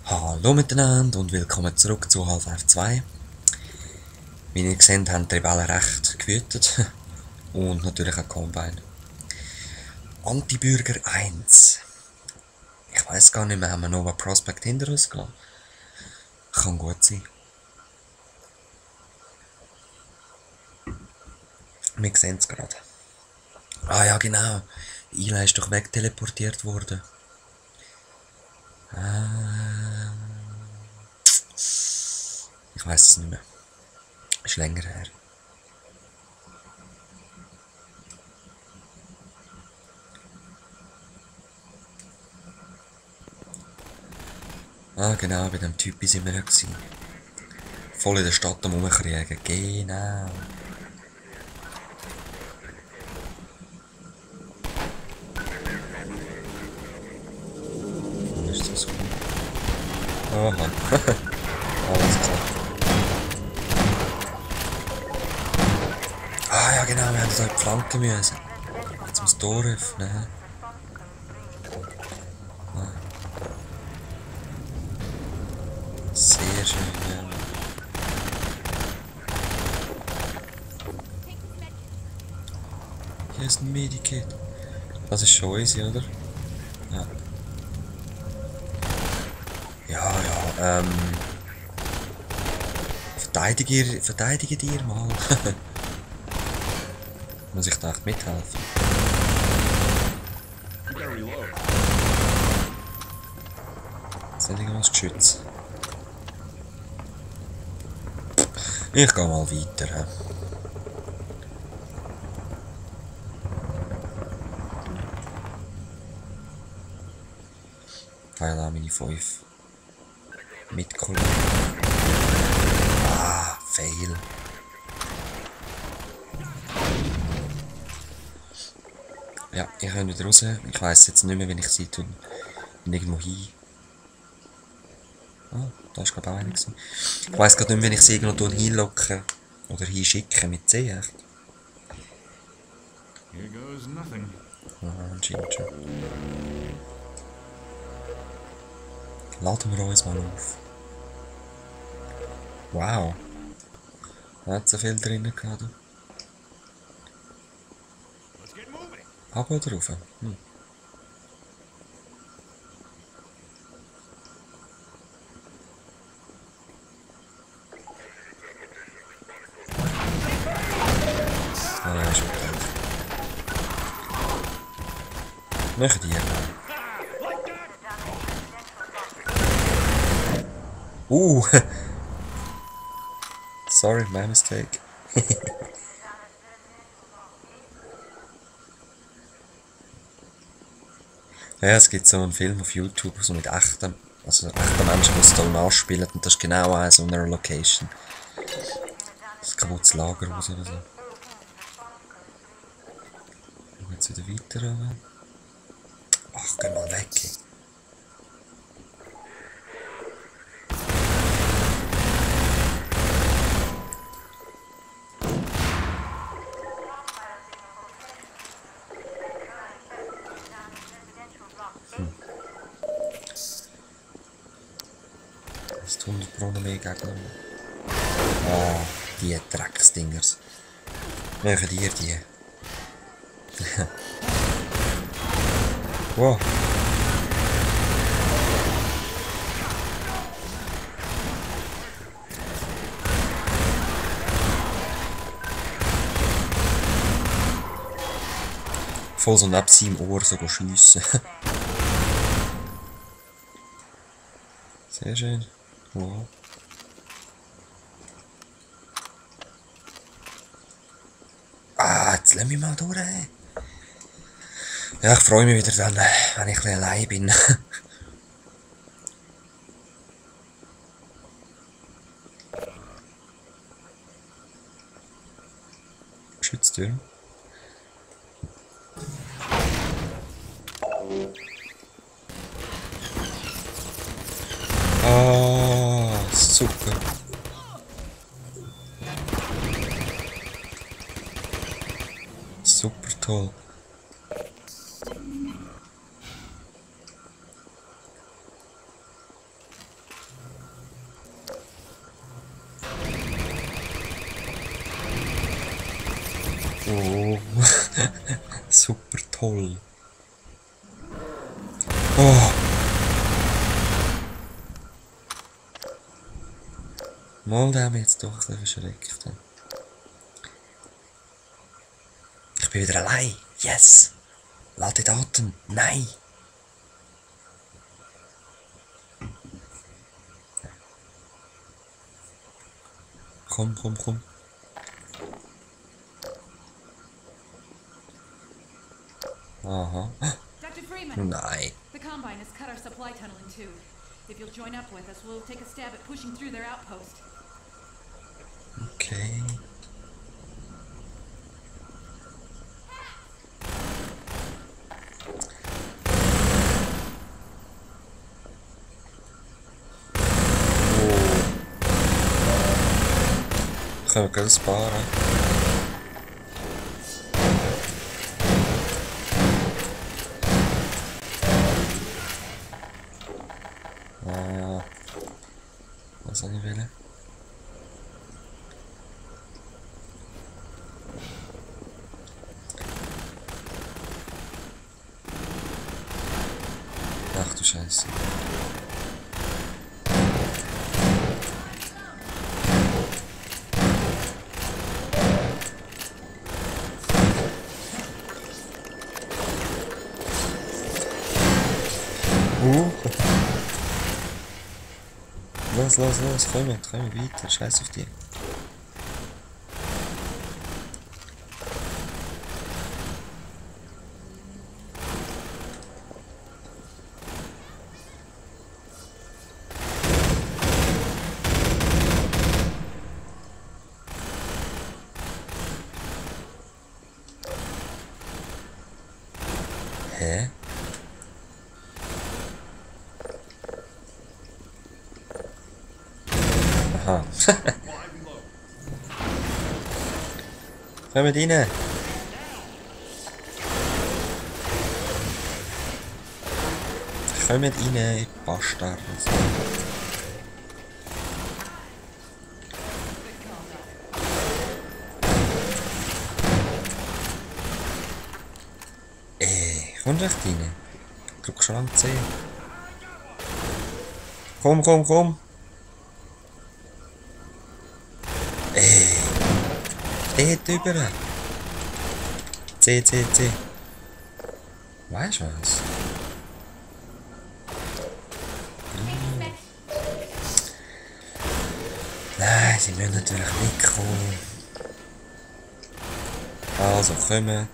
Hallo miteinander und willkommen zurück zu Half-Life 2. Wie ihr gesehen habt, die Rebellen recht gewütet. Und natürlich auch Combine. Antibürger 1. Ich weiss gar nicht mehr, haben wir Nova Prospect hinter uns gelassen? Kann gut sein. Wir sehen es gerade. Ah ja, genau. Ila ist doch wegteleportiert worden. Ich weiss es nicht mehr. Ist länger her. Ah genau, bei dem Typ sind wir ja gewesen. Voll in der Stadt am Rumkriegen. Genau. Wo ist das gut? Aha. Alles klar. Ah ja genau, wir haben da in die Flanke müssen. Jetzt muss das Tor öffnen. Sehr schön, ja. Hier ist ein Medikit. Das ist schon easy, oder? Ja. Ja, verteidige dir mal. Muss ich da echt mithelfen? Soll ich was geschützt? Ich gehe mal weiter. He. Weil auch meine 5 Mitkollegen. Ah, fail. Ja, ich kann wieder raus. Ich weiss jetzt nicht mehr, wenn ich sie tue. Bin irgendwo hin. Ah, da war glaube ich auch einer. Ich weiss gerade nicht mehr, wenn ich sie irgendwo hinlocken oder hinschicken mit C. Echt. Ah, anscheinend schon. Laden wir uns mal auf. Wow. Hat so viel drinnen gehabt. Ab oder rauf? Ah ja, ist gut. Machen die mal. Sorry, my mistake. Ja, es gibt so einen Film auf YouTube, so mit echten Menschen, die es da nachspielen, und das ist genau an so einer Location. Das kaputtes Lagerhaus oder so. Und jetzt wieder weiter runter. Ach, geh mal weg. Das tun 100 Pro noch mehr Gegner. Ah, die Drecksdingers. Machen ihr die? Wow. Voll so neben seinem Ohr so schiessen. Sehr schön. Wow. Ah, jetzt lass mich mal durch. Ja, ich freue mich wieder dann, wenn ich ein bisschen allein bin. Geschütztür. Ah, super. Super toll. Toll. Oh. Mal, der hat mich jetzt doch ein bisschen verschreckt. Ich bin wieder allein. Yes! Lade Daten. Nein! Komm, komm, komm. Aha. Dr. Freeman, Nein. the Combine has cut our supply tunnel in two. If you'll join up with us, we'll take a stab at pushing through their outpost. Okay. Können wir gerade sparen? Was soll ich wählen? Ach du Scheiße. Los, komm weiter, scheiß auf die. Hä? Aha. Kommt rein! Kommt rein, ihr Bastarde! Komm recht rein! Drück schon lang C. Komm! Dort drüber! C. Weißt du was? Nein, sie müssen natürlich mitkommen. Also, kommen.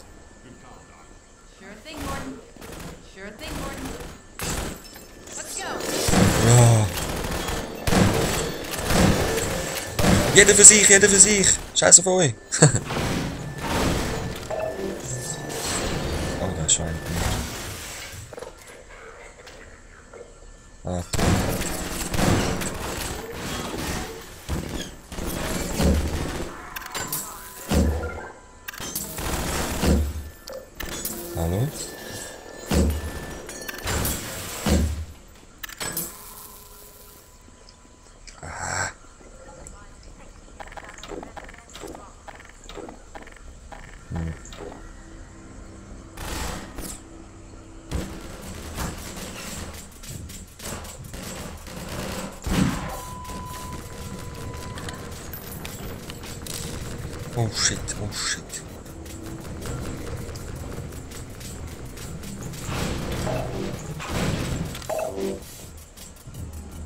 Sure thing, Gordon. Let's go. Ja. Jeder für sich. Scheiß auf euch. Oh, da ist schon ein. Ah, toll. Hallo? Oh shit.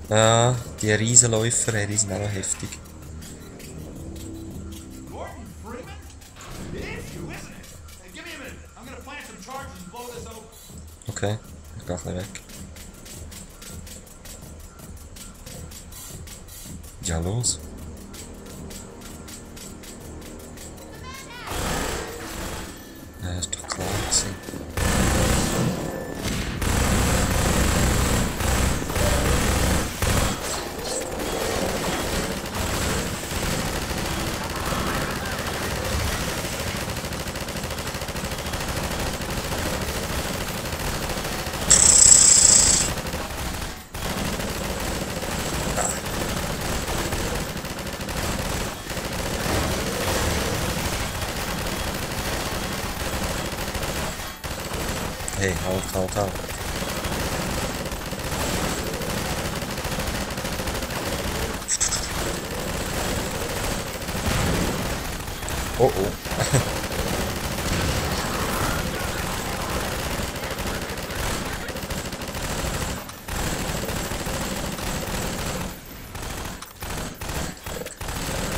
Ja, die Riesenläufer, die sind auch heftig. Gordon Freeman? It is you, isn't it? Hey, give me a minute. I'm gonna plant some charges and blow this open. Okay, ich geh ein bisschen weg. Ja, los. Ja, ist doch klar gewesen. hey, halt. Oh.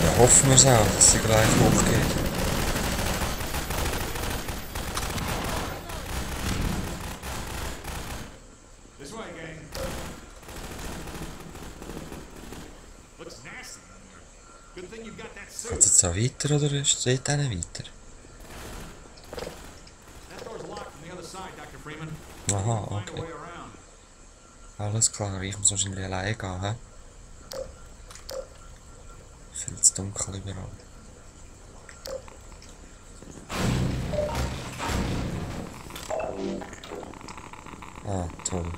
Ja, hoffen wir es auch, dass sie gleich hochgeht. This way, gang. Looks nasty in there. Good thing you got that suit. Geht es jetzt auch weiter oder steht einer weiter? That door's locked from the other side, Dr. Freeman. Aha, Find a okay. way around. Alles klar, ich muss wahrscheinlich alleine gehen, hä? Viel zu dunkel überall. Ah, toll.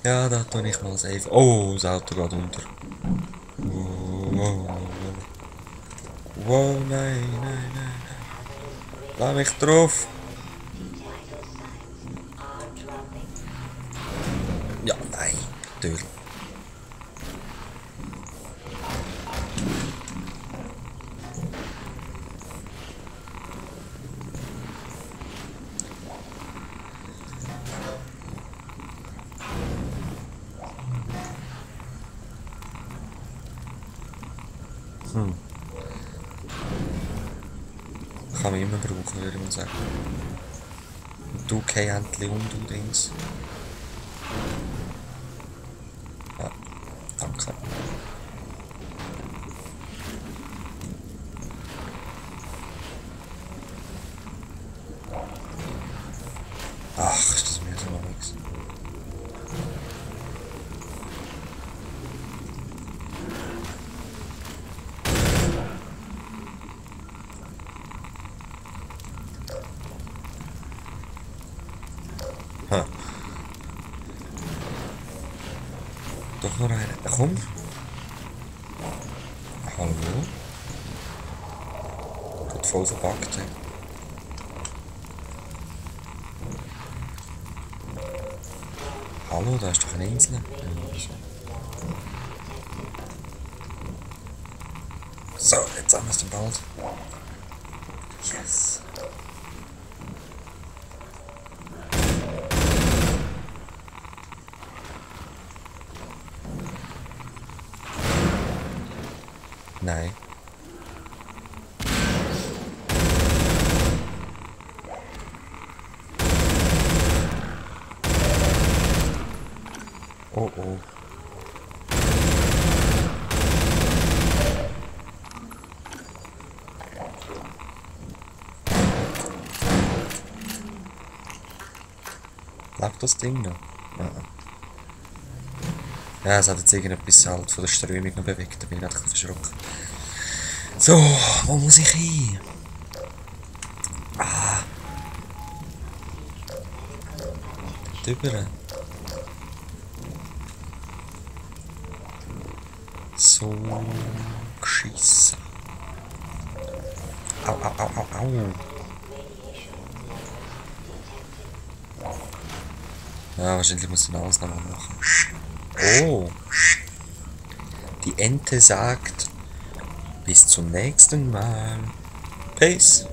Ja, da tue ich mal safe. Oh, das Auto geht unter. Wow, nein. Lass mich drauf. Ja, nein, Tür. Kann man immer brauchen, würde ich mal sagen. Und du kein Händchen und du Dings. Ja, danke. Ach, ist das mir so noch nichts. Doch noch einer. Komm. Hallo. Wird voll verpackt. Hallo, da ist doch eine Insel. So, jetzt haben wir es dann bald. Yes. Nein. Oh. Lebt das Ding noch? Ja, es hat jetzt irgendetwas halt von der Strömung noch bewegt, da bin ich gerade ein bisschen verschrocken. So, wo muss ich hin? Drüber. So geschissen. Au. Ja, wahrscheinlich muss ich noch alles nochmal machen. Oh. Die Ente sagt, bis zum nächsten Mal. Peace.